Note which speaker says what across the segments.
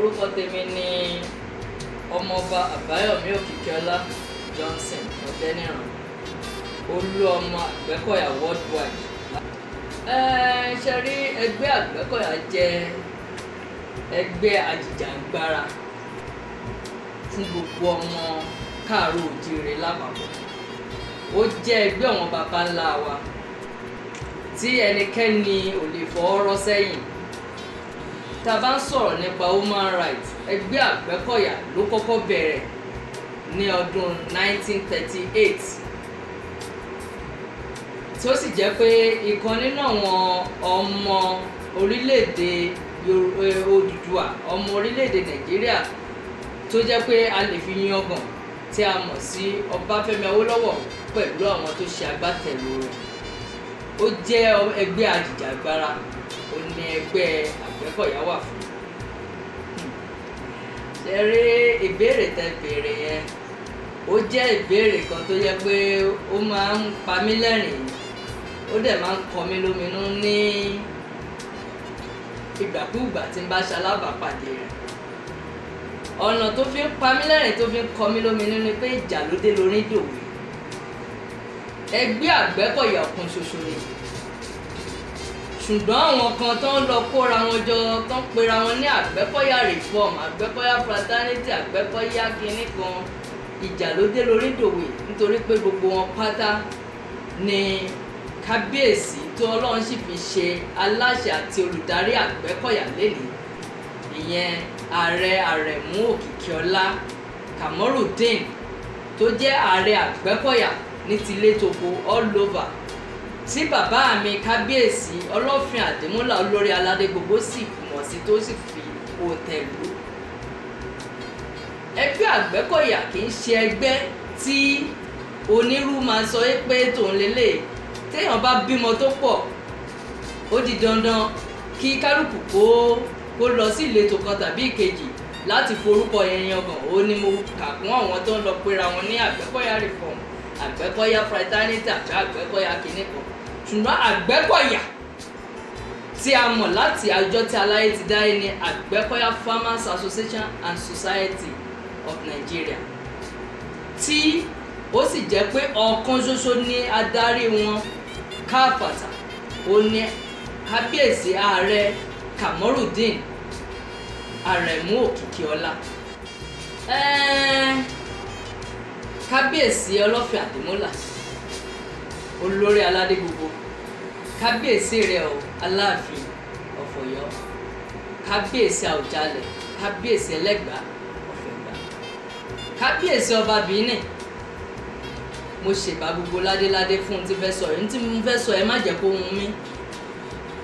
Speaker 1: Orúkọ tèmi ni Ọmọọba Àbáyọ̀mí Òkìkíọlá Johnson Ọ̀dẹ́níran, olú ọmọ Àgbẹ̀kọ̀yà worldwide. Ṣe rí, ẹgbẹ́ Àgbẹ̀kọ̀yà jẹ́ ẹgbẹ́ ajìjàǹgbara fún gbogbo ọmọ káàárọ̀ oòjíire lápapọ̀. Ó jẹ́ ẹgbẹ́ àwọn baba ńlá wa tí ẹnikẹ́ni ò lè fọwọ́ rọ́ sẹ́yìn. Tá a bá ń sọ̀rọ̀ nípa human rights, ẹgbẹ́ Àgbẹ̀kọ̀yà ló kọ́kọ́ bẹ̀rẹ̀ ní ọdún 1938, tí ó sì jẹ́ pé ìkan nínú àwọn ọmọ orílẹ̀-èdè Odùduwà, ọmọ orílẹ̀-èdè Nàìjíríà tó jẹ́ pé a lè fi yangàn, tí a mọ̀ sí Ọbáfẹ́mi Awólọ́wọ̀, pẹ̀lú àwọn tó ṣe agbátẹrù rẹ̀. Ó jẹ́ ẹgbẹ́ ajìjàgbara, ó ní ẹgbẹ́ Àgbẹ̀kọ̀yà wà fún. Ṣe rí ìbéèrè tẹ́ béèrè yẹn, ó jẹ́ ìbéèrè kan tó yẹ pé ó máa ń pa mí lẹ́rìn-ín, ó dẹ̀ máa ń kọ mí lóminú ní ìgbàkúùgbà tí n bá ṣalábàápàdé rẹ̀. Ọ̀nà tó fi ń pa mí lẹ́rìn, tó fi ń kọ mí lóminú ni pé ìjà ló dé lórí dòwe. Ẹgbẹ́ Àgbẹ̀kọ̀yà ọ̀kan ṣoṣo ni, ṣùgbọ́n àwọn kan tó ń lọ kóra wọn jọ, tó ń pera wọn ní Àgbẹ̀kọ̀yà Reform, Àgbẹ̀kọ̀yà Fraternity, Àgbẹ̀kọ̀yà kinní kan, ìjà ló dé lórí dòwe, nítorí pé gbogbo wọn pátá ni kábíyèsí tó Ọlọ́run sì fi ṣe aláṣẹ àti olùdarí Àgbẹ̀kọ̀yà lénìí, ìyẹn Ààrẹ Àrẹ̀mú Òkìkíọlá Kamorudeen, tó jẹ́ ààrẹ Àgbẹ̀kọ̀yà ní tilé toko all over, tí bàbá mi Kábíyèsí Ọlọ́fin Àdìmúlà, olórí aládé gbogbo, sì mọ̀ sí, tó sì fi òǹtẹ̀ lù. Ẹgbẹ́ Àgbẹ̀kọ̀yà kì í ṣe ẹgbẹ́ tí onírú máa sọ pé tòun lélẹ̀. Téèyàn bá bímọ tó pọ̀, ó di dandan kí kálukú kó lọ sí ìletò kan tàbí ìkejì láti forúkọ yẹn yangàn. Ó ní mo kà kún àwọn tó ń lọ pera wọn ní Àgbẹ̀kọ̀yà Reform, Àgbẹ̀kọ̀yà Fraternity àti Àgbẹ̀kọ̀yà kìíní kan. Ṣùgbọ́n Àgbẹ̀kọ̀yà tí a mọ̀ láti àjọ tí aláyé ti dáyé ní Àgbẹ̀kọ̀yà Farmers Association and Society of Nigeria, tí ó sì jẹ́ pé ọ̀kan ṣoṣo ní adarí wọn káfàtà, ó ní Kábíyèsí Ààrẹ Kamorudeen Àrẹ̀mú Òkìkíọlá. Kábíyèsí Ọlọ́fin Àdìmúlà, olórí aládé gbogbo, kábíyèsí rẹ̀ o, Aláàfin of Ọ̀yọ́, kábíyèsí Àwùjalẹ̀, kábíyèsí Ẹlẹ́gbàá of Ẹ̀gbá, kábíyèsí ọba Benin, mo ṣèbà gbogbo ládéládé fún un tí fẹ́ sọ yìí. Tí mo fẹ́ sọ, ẹ má jẹ́ kó hun mí,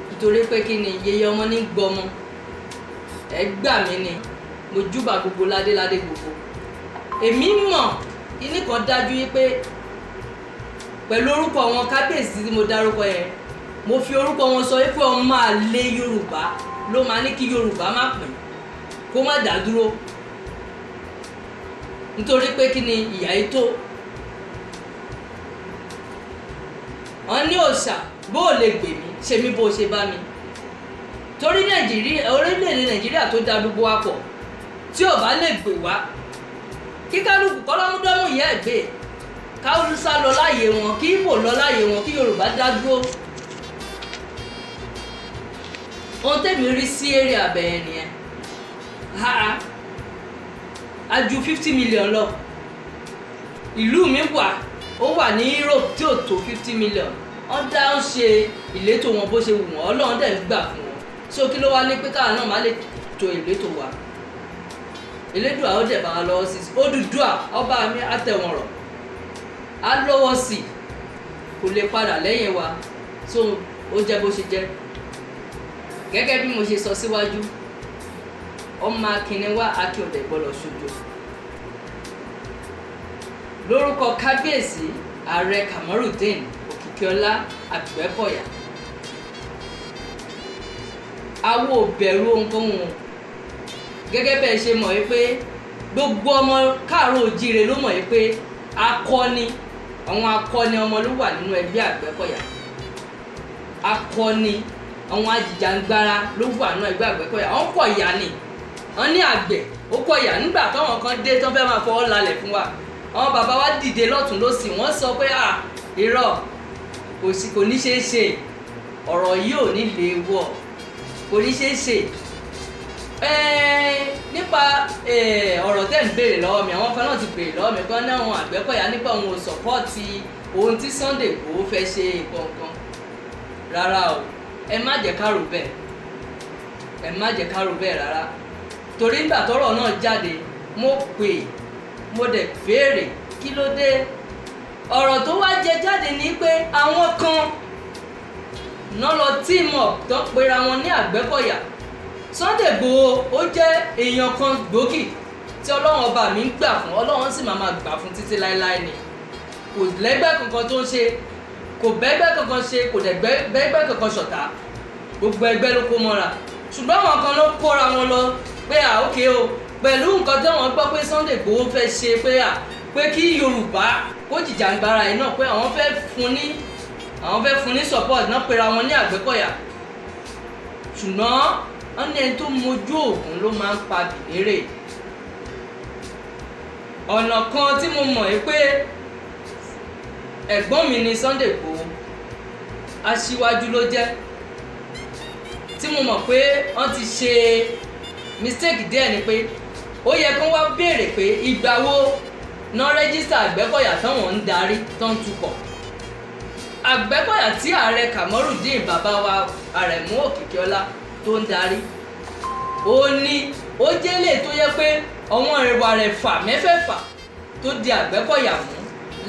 Speaker 1: nítorí pé kí ni yeye ọmọ ní gbọmọ ẹ gbà mí ni. Mo júbà gbogbo ládéládé gbogbo. Èmi mọ̀ kíní kan dájú wípé pẹ̀lú orúkọ wọn kábíyèsí tí mo dárúkọ yẹn, mo fi orúkọ wọn sọ wípé ọmọ àlè Yorùbá ló máa ní kí Yorùbá má pín, kó má dá dúró, nítorí pé kí ni ìyà yìí tó wọn ní òòṣà bó o lè gbè mí, ṣe mí bó o ṣe bá mi. Torí Nàìjíríà, orílẹ̀-èdè Nàìjíríà tó da gbogbo wa pọ̀, tí ò bá lè gbè wá, kí kálukú kọ́lọ́múdọ́mù yẹ́ ẹ̀ gbé, káwùsá lọ láàyè wọn, kí Ìgbò lọ láàyè wọn, kí Yorùbá dá dúró. Ohun tẹ́mi rí sí eré abẹ́yẹn nìyẹn. Ha, a ju 50 million lọ. Ìlú mi wà, ó wà ní Europe tí ò tó 50 million, wọ́n dá ń ṣe ìletò wọn bó ṣe wù wọ́n, Ọlọ́run dẹ̀ ń gbà fún wọn. So kí ló wá ní pé káwa náà má lè to ìletò wa? Elédùà ó dẹ̀ bá wa lọ́wọ́ sí. Odùduwà ọba mi àtẹ̀wọ̀n rọ̀ á lọ́wọ́ sí, kò lè padà lẹ́yìn wa. So ó jẹ́ bó ṣe jẹ́. Gẹ́gẹ́ bí mo ṣe sọ síwájú, ọmọ akínní wá, akin ò dẹ̀ gbọ́dọ̀ ṣojo. Lórúkọ Kábíyèsí Ààrẹ Kamorudeen Òkìkíọlá Àgbẹ̀kọ̀yà, awo ò bẹ̀rù ohunkóhun o. Gẹ́gẹ́ bẹ́ẹ̀ ṣe mọ̀ wípé gbogbo ọmọ káàárọ̀ oòjíire ló mọ̀ wípé akọni, àwọn akọni ọmọ ló wà nínú ẹgbẹ́ Àgbẹ̀kọ̀yà. Akọni, àwọn ajìjàngbara ló wà nínú ẹgbẹ́ Àgbẹ̀kọ̀yà. Wọ́n kọ̀ ìyá ni. Wọ́n ní àgbẹ̀ ó kọ̀yà nígbà táwọn kan dé tán fẹ́ máa fọwọ́ lálẹ̀ fún wa. Àwọn bàbá wa dìde lọ́tún lọ́sì, wọ́n sọ pé à, irọ́, kò sí, kò ní ṣeé ṣe, ọ̀rọ̀ yìí ò ní lè wọ̀, kò ní ṣeé ṣe. Nípa ọ̀rọ̀ tẹ́ ń béèrè lọ́wọ́ mi, àwọn kan náà ti béèrè lọ́wọ́ mi kan ní àwọn Àgbẹ̀kọ̀yà nípa òun ò support ohun tí Sunday Igboho fẹ́ ṣe nǹkan. Rárá o, ẹ má jẹ́ ká rò bẹ́ẹ̀, ẹ má jẹ́ ká rò bẹ́ẹ̀ rárá, torí nígbà tọ́rọ̀ náà jáde, mo pè, mo dẹ̀ béèrè kí ló dé. Ọ̀rọ̀ tó wá jẹ jáde ni pé àwọn kan náà lọ team up tó ń pera wọn ní Àgbẹ̀kọ̀yà. Sunday Igboho, ó jẹ́ èèyàn kan gbòógì tí Ọlọ́run ọba mi ń gbà fún, Ọlọ́run sì máa gbà fún títí láéláé ni. Kò lẹ́gbẹ́ kankan tó ń ṣe, kò bẹ́gbẹ́ kankan ṣe, kò dẹ̀ bẹ́gbẹ́ kankan ṣọ̀tá, gbogbo ẹgbẹ́ ló kó mọ́ra. Ṣùgbọ́n àwọn kan ló kóra wọn lọ pé à, ókè o, pẹ̀lú nǹkan tí wọ́n gbọ́ pé Sunday Igboho fẹ́ ṣe, pé à, pé kí Yorùbá kó jìjàngbara yìí náà, pé àwọn fẹ́ fún ní support náà, pera wọn ní Àgbẹ̀kọ̀yà. Ṣùgbọ́n wọ́n ní ẹni tó mojú òògùn ló máa ń pa bìnírè. Ọ̀nà kan tí mo mọ̀ ẹ́ pé ẹ̀gbọ́n mi ni Sunday Igboho, aṣíwájú ló jẹ́, tí mo mọ̀ pé wọ́n ti ṣe mistake díẹ̀ ni pé ó yẹ kó wá béèrè pé ìgbà wo náà register Àgbẹ̀kọ̀yà táwọn ń darí tó ń tukọ̀. Àgbẹ̀kọ̀yà tí ààrẹ Kamorudeen, bàbá wa Àrẹ̀mú Òkìkíọlá, tó ń darí, ó ní ó jẹ́lẹ̀ tó yẹ pé àwọn ìwà rẹ̀ fà mẹ́fẹ̀ẹ̀fà tó di Àgbẹ̀kọ̀yà mú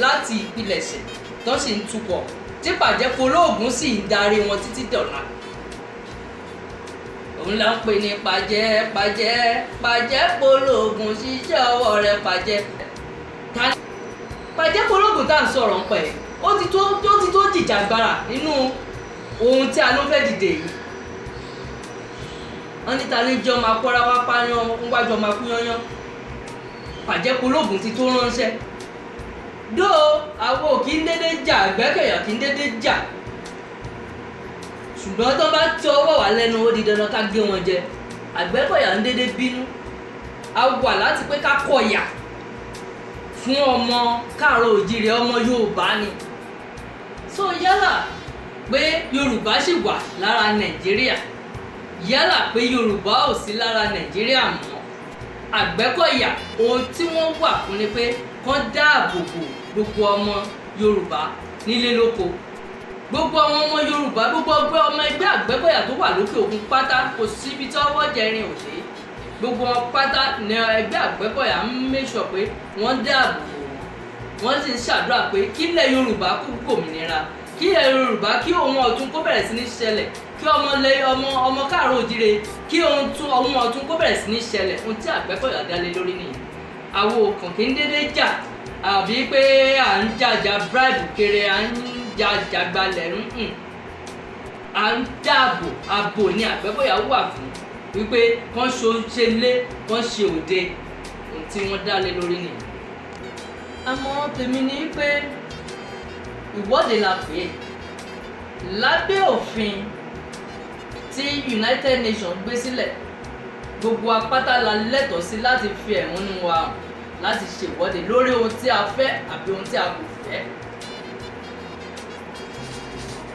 Speaker 1: láti ìpilẹ̀ṣẹ̀, tó sì ń tukọ̀, tí Pàjẹ́polóògùn sì ń darí wọn títí dọ̀la. Òun là ń pè ní pàjẹ́ pàjẹ́ Pàjẹ́polóògùn, ṣiṣẹ́ ọwọ́ rẹ̀ pàjẹ́. Pàjẹ́polóògùn tá à ń sọ̀rọ̀ ń pẹ̀, ó ti tó jìjàgbara nínú ohun tí a ló fẹ́ dìde yìí. Wọ́n ní ta ní jẹ́ ọmọ akọ́ra wá pààyàn níwájú ọmọ akúyányán. Pàjẹ́polóògùn ti tó ránṣẹ́ dó. Àwọn ò kí ń dédé jà, Àgbẹ̀kọ̀yà kí ń dédé jà, ṣùgbọ́n tó bá tí ọwọ́ wà lẹ́nu, ó di dandan ká gé wọn jẹ. Àgbẹ̀kọ̀yà ń dédé bínú, a wà láti pé ká kọ̀yà fún ọmọ káàárọ̀ òjìrè, ọmọ Yorùbá ni. So yálà pé Yorùbá sì wà lára Nàìjíríà, yálà pé Yorùbá ò sí lára Nàìjíríà mọ́, Àgbẹ̀kọ̀yà, ohun tí wọ́n wà fún ni pé kán dáàbò bò gbogbo ọmọ Yorùbá nílé lóko, gbogbo àwọn ọmọ Yorùbá, gbogbo ọgbẹ́ ọmọ ẹgbẹ́ Àgbẹ̀kọ̀yà tó wà lókè òkun pátá. Kò síbi tí ọwọ́ jẹrin òde, gbogbo wọn pátá ní ẹgbẹ́ Àgbẹ̀kọ̀yà ń make sure pé wọ́n dáàbò bò wọ́n. Wọ́n sì ń ṣàdúrà pé kílẹ̀ Yorùbá kó gbòmìnira, kílẹ̀ Yorùbá kí ohun ọ̀tun kó bẹ̀rẹ̀ sí ní ṣẹlẹ̀, kí ọmọ lẹ ọmọ ọmọ káàárọ̀ òjíire, kí ohun ọ̀tun kó bẹ̀rẹ̀ sí ní ṣẹlẹ̀. Ohun tí Àgbẹ̀kọ̀yà dálé lórí nìyẹn. Àwọn òkàn kì í dédé jà, àbí pé à ń jàjà bribe kiri, à ń jàjà gbalẹ̀ ń à ń dáàbò ààbò ní Àgbẹ̀kọ̀yà wà fún, wípé kán ṣe lé, kán ṣe òde, ohun tí wọ́n dá lé lórí nìyẹn. Àmọ́ tèmi ni pé ìwọ́de la pè é lábẹ́ òfin tí United Nations gbé sílẹ̀. Gbogbo apáta la lẹ́tọ̀ọ́ sí láti fi ẹ̀hónú wa hàn, láti ṣèwọ́de lórí ohun tí a fẹ́ àbí ohun tí a kò fẹ́.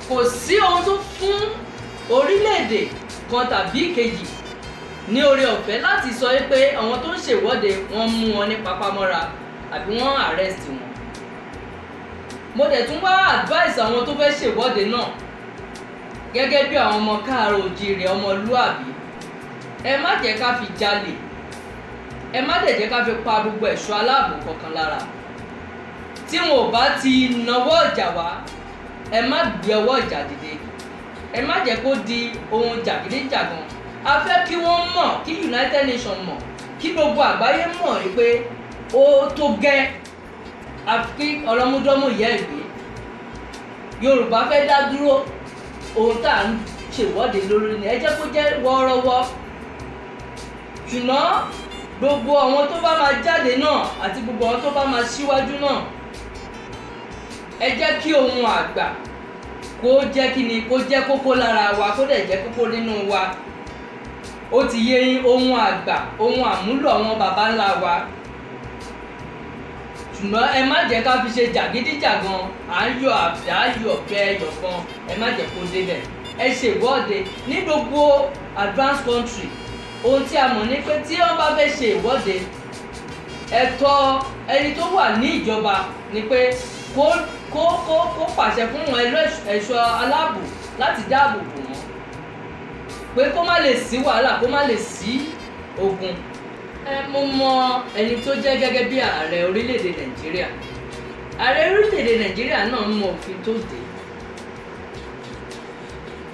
Speaker 1: Kò sí ohun tó fún orílẹ̀-èdè kan tàbí kejì ní oore ọ̀fẹ́ láti sọ pé àwọn tó ń ṣèwọ́de, wọ́n mú wọn ní papámọ́ra àbí wọ́n arrest wọn. Mo dẹ̀ tún wá advice àwọn tó fẹ́ ṣèwọ́de náà gẹ́gẹ́ bí àwọn ọmọ káàárọ̀ oòjíire, ọmọlúàbí, ẹ má jẹ́ ká fi jalè, ẹ má dẹ̀ jẹ́ ká fi pa gbogbo ẹ̀ṣọ́ aláàbò kankan lára. Tí wọn ò bá ti nawọ́ ìjà wá, ẹ má gbé ọwọ́ ìjà dìde, ẹ má jẹ́ kó di ohun jàgídíjàgan. A fẹ́ kí wọ́n mọ̀, kí United Nations mọ̀, kí gbogbo àgbáyé mọ̀ pé ó tó gẹ́, àfi kí ọlọ́múdọ́mù yẹ ìgbé Yorùbá fẹ́ dá dúró. Ohun tá à ń ṣèwọ́de lórí ni ẹ jẹ́ kó jẹ́ wọ́ọ́rọ́wọ́. Ṣùgbọ́n gbogbo àwọn tó bá máa jáde náà àti gbogbo àwọn tó bá máa ṣíwájú náà, ẹ jẹ́ kí ohun àgbà kó jẹ́ kí ni, kó jẹ́ kókó lára wa, kó dẹ̀ jẹ́ kókó nínú wa. Ó ti yé yín, ohun àgbà, ohun àmúlò àwọn baba ńlá wa. Ṣùgbọ́n ẹ má jẹ́ ká fi ṣe jàgídíjàgan, à ń yọ àdá, yọ ọ̀bẹ, yọ̀bọ̀n. Ẹ má jẹ́ kó débẹ̀. Ẹ ṣe ìwọ́de. Ní gbogbo advanced country, ohun tí a mọ̀ ní pé tí wọ́n bá fẹ́ ṣe ìwọ́de, ẹ̀tọ́ ẹni tó wà ní ìjọba ni pé kó pàṣẹ fún wọn ẹ̀ṣọ́ aláàbò láti dáàbò bò wọ́n, pé kó má lè sí wàhálà, kó má lè sí ogun. Ẹ mo mọ ẹni tó jẹ́ gẹ́gẹ́ bí ààrẹ orílẹ̀-èdè Nàìjíríà. Ààrẹ orílẹ̀-èdè Nàìjíríà náà mọ òfin tó dé,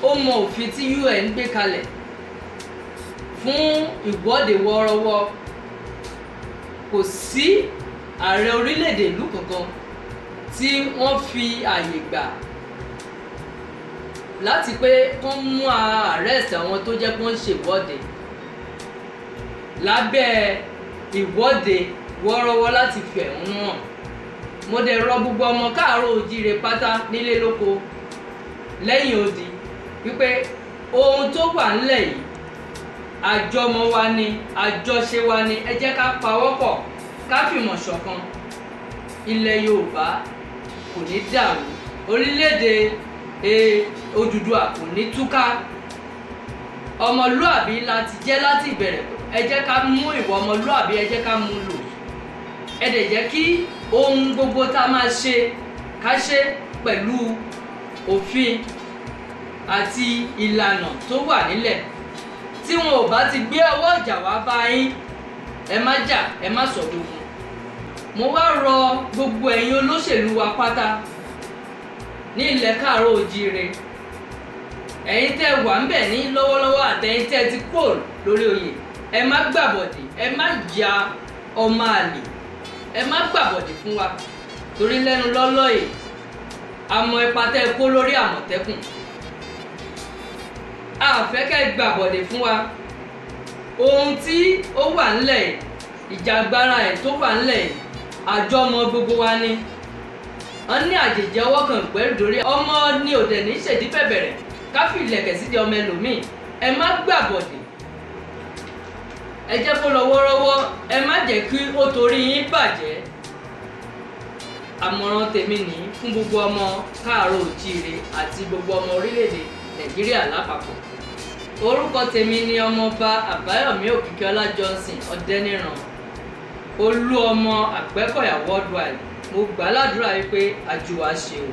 Speaker 1: ó mọ òfin tí UN gbé kalẹ̀ fún ìwọ́de wọ́ọ́rọ́wọ́. Kò sí ààrẹ orílẹ̀-èdè ìlú kankan tí wọ́n fi àyè gbà láti pé kán mú arrest àwọn tó jẹ́ pé wọ́n ń ṣèwọ́de lábẹ́ ìwọ́de wọ́ọ́rọ́wọ́ láti fẹ̀hónú hàn. Mo dẹ̀ rọ gbogbo ọmọ káàárọ̀ oòjíire pátá, nílé, lóko, lẹ́yìn odi, wípé ohun tó wà ńlẹ̀ yìí, àjọmọ̀ wa ni, àjọṣe wa ni. Ẹ jẹ́ ká pawọ́pọ̀, ká fìmọ̀ ṣọ̀kan. Ilẹ̀ Yorùbá kò ní dàrú, orílẹ̀-èdè Odùduwà kò ní túká. Ọmọlúàbí la ti jẹ́ láti ìbẹ̀rẹ̀. Ẹ jẹ́ ká mú ìwà ọmọlúàbí, ẹ jẹ́ ká mú lò. Ẹ dẹ̀ jẹ́ kí ohun gbogbo tá a máa ṣe, ká ṣe pẹ̀lú òfin àti ìlànà tó wà nílẹ̀. Tí wọn ò bá ti gbé ọwọ́ ìjà wá bá yín, ẹ má jà, ẹ má sọ gbogbo. Mo wá rọ gbogbo ẹ̀yin olóṣèlú wa pátá ní ilẹ̀ káàárọ̀ oòjíire, ẹ̀yin tẹ́ wà ń bẹ̀ ní lọ́wọ́lọ́wọ́ àtẹ̀yin tẹ́ ti kúrò lórí oyè, ẹ má gbàbọ̀dè, ẹ má ya ọmọ àlè, ẹ má gbàbọ̀dè fún wa, torí lẹ́nu lọ́lọ́ yìí, àmọ́ ipa tẹ́ ẹ kó lórí Àmọ̀tẹ́kùn. A fẹ́ kẹ́ ẹ gbàbọ̀dè fún wa. Ohun tí ó wà ńlẹ̀ yìí, ìjàgbara ẹ̀ tó wà ńlẹ̀ yìí, àjọmọ̀ gbogbo wa ni. Wọ́n ní àjèjì ọwọ́ kan gbẹ́rù dórí, ọmọ ní òdẹ̀ ní ṣèdí bẹ̀bẹ̀rẹ̀ ká fi ìlẹ̀kẹ̀ sídìí ọmọ ẹlòmíì. Ẹ má gbàbọ̀dè, ẹ jẹ́ kó lọ wọ́rọ́wọ́, ẹ má jẹ́ kí ó torí yín bàjẹ́. Àmọ̀ràn tèmi nìyí fún gbogbo ọmọ káàárọ̀ òjíire àti gbogbo ọmọ orílẹ̀-èdè Nàìjíríà lápapọ̀. Orúkọ tèmi ni Ọmọọba Àbáyọ̀mí Òkìkíọlá Johnson Ọ̀dẹ́níran, Olú Ọmọ Àgbẹ̀kọ̀yà worldwide. Mo gbà á ládùúrà wípé àjùwà ṣe o.